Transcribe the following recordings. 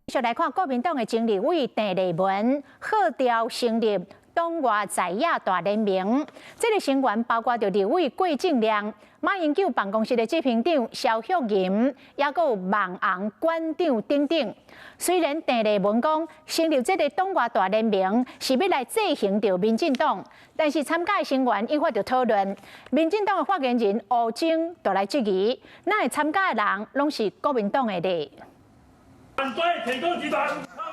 繼續來看國民黨的前立委鄭麗文號召成立黨外在野大聯盟，這个成員包括著立委郭正亮、馬英九辦公室的執行長蕭旭吟，抑閣有網紅館長等等。雖然鄭麗文講成立這个黨外大聯盟是欲來制衡著民進黨，但是參加的成員引發著討論。民進黨的發言人吳崢就來質疑，哪會參加的人攏是國民黨的咧？反對鐵公集團。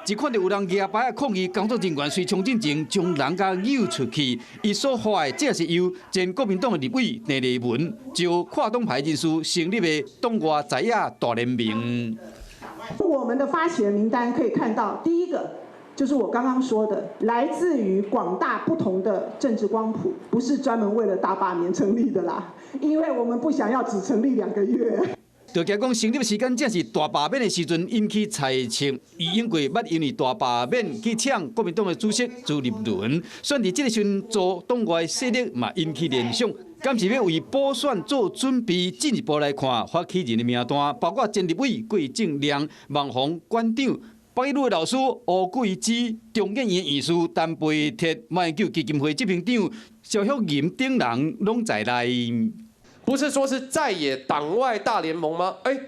一看著有人舉牌仔抗議，工作人員隨衝進前將人共誘出去。伊所發的，這是由前國民黨的立委鄭麗文就跨黨派人士成立的黨外在野大聯盟。我們的發起人名單可以看到，第一個就是我剛剛說的，來自於廣大不同的政治光譜，不是專門為了大罷免成立的啦，因為我們不想要只成立2個月。就驚講成立時間正是大罷免的時陣，引起猜測。伊應過捌因為大罷免去搶國民黨的主席朱立倫，選佇這个時陣組黨外勢力嘛引起聯想，敢是欲為補選做準備？進一步來看，發起人的名單包括前立委郭正亮、網紅館長、北一女的老師吳桂芝、中研院院士陳培哲、馬英九基金會執行長蕭旭吟等人攏在內。不是說是在野黨外大聯盟嗎？哎，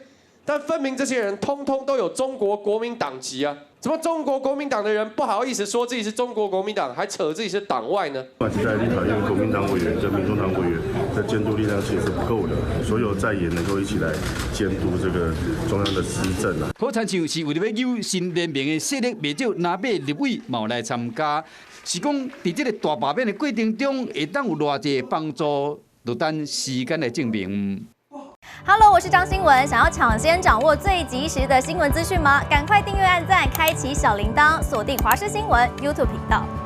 但分明這些人通通都有中國國民黨籍啊！怎麼中國國民黨的人不好意思說自己是中國國民黨，還扯自己是黨外呢？在立法院國民黨委員跟民眾黨委員的監督力量其實是不夠的，所有在野能夠一起來監督這個中央的施政啊。好親像是為著欲誘新聯盟的勢力，袂少藍白立委嘛有來參加，是講佇這个大罷免的過程中，會當有偌濟幫助？就等時間來證明。 Hello，我是張新聞，想要搶先掌握最及時的新聞資訊嗎？趕快訂閱、按讚、開啟小鈴鐺，鎖定華視新聞 YouTube 頻道。